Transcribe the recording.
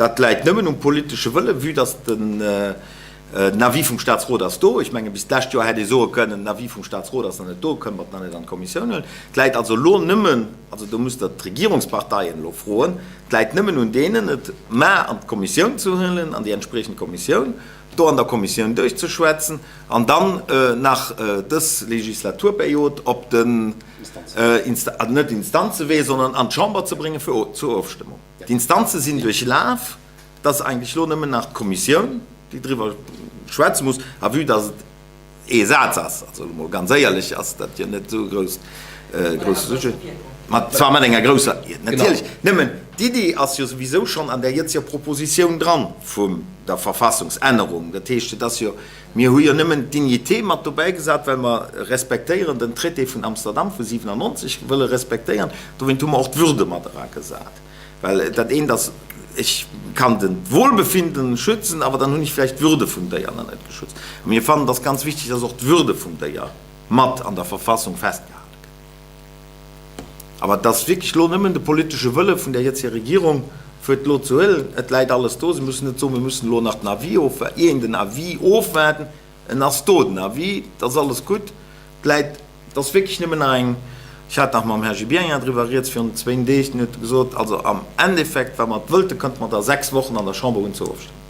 Dat läit nëmmen um politesche Wëllen, vue dass den Avis vum Statsrot ass do. Ech menge bis d'lescht Joer hätt ee soe kënnen, den Avis vum Statsrot ass nach net do, kënnen mer et nach net an d'Kommissioun huelen. Et läit also elo nëmmen, also do musst Der d'Regierungsparteien elo froen, et läit nëmmen un deenen, et mar an d'Kommissioun ze huelen, an déi entspriechend Kommissioun, do an der Kommissioun duerchzeschwätzen an dann nach dës Legislaturperiod op den, net Instanzewee, sondern an d'Chamber ze bréngen fir zur Ofstëmmung. D'Instanze sinn duerchlaf, et ass eigentlech elo nëmmen nach d'Kommissioun, déi driwwer schwätze muss. A vue dass et ee Saz ass, also elo mol ganz éierlech, ass dat jo net esou e grousst, grousse Sujet. Mat, zwar mat enger grousser, natierlech, nëmmen d'Iddi ass jo souwisou schonn an där jëtzeger Propositioun dran vum der Verfassungsännerung. Dat heescht, et ass jo, mir hu jo nëmmen d'Dignité mat dobäi gesat, well mer respektéieren den Traité vun Amsterdam vu 97 wëlle respektéieren. Dowéint hu mer och d'Würde mat eragesat. Well dat eent ass, ech kann den d'Wohlbefinden schützen, awer dann hunn ech vläicht d'Würde vum Déier nach net geschützt. A mir fannen, et ass ganz wichteg, dass och d'Würde vum Déier mat an der Verfassung festgehale gëtt. Awer et ass wierklech elo nëmmen de politesche Wëlle vun der jetziger Regierung, fir et elo ze huelen. Et läit alles do. Se mussen net soen, mir mussen elo nach den Avis ofwaarden, ier een den Avis ofwaarden. En ass do, den Avis, et ass alles gutt. Et läit, et ass wierklech nëmmen nach eng, ech hat nach mam Här Gibéryen driwwer rieds virun zwéin Deeg, deen huet gesot, also am Endeffekt, wa mer et wëllten, könnte mer et a 6 Wochen an der Chamber hunn zur Ofstëmmung.